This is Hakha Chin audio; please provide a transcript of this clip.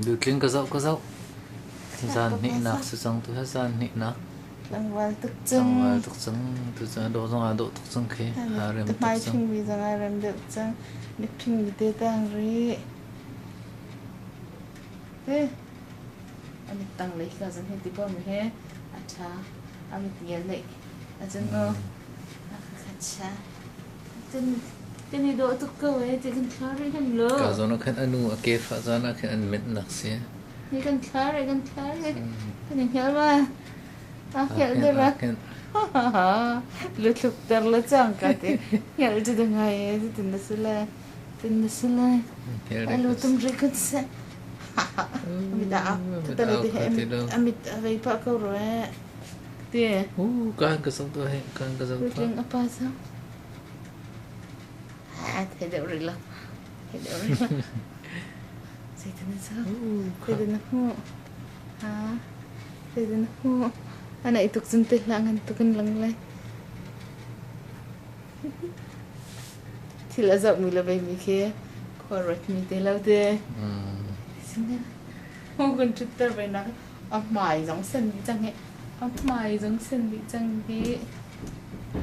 Dutling ka zoh ka zoh. Zan hnihnak si cang tu he zan hnihnak. Tlangval tuk cang. Tlangval tuk cang. Tu cun a dawh zong aa dawh tuk cang khi. Aa rem tuk Hmai cang. phingmi zong aa rem deuh cang. Mit phingmi te tang rih. Te. A mit tang lei ka zan he ti bom he a tha. A mit ngel nei. A cun o. A kha cha. Cun kan i dawh tuk ko ee ti kan thla rih hin lo. Ka zawn ah khan a nu a ke fah zan ah khin an mit nak si. Ni kan thla rih kan thla rih. Kan i hngelh ma? A hngelh deuh ma? Luthluk ter le cang ka ti. Hngelh cu da ngai ee tin na si le. Tin na si le. Alu tum rih kan se. Amit a tale te amit a vei pah ko ro ee. Ti. U kan ka zong tu he kan ka zong tu. Tling apa sa. Ha thei deuh rih lo. Thei deuh rih lo. Zeitin na sa? Zeitin na hmuh? Ha? Zeitin na hmuh? Ana ituk cun te hlah ngan tukin lang lai. Thil a zoh mi le vei mi khi khua ruat mi te lo te. Hung kan ṭhutter ve nak a hmai zong sen dih cang hi. A hmai zong sen dih cang hi.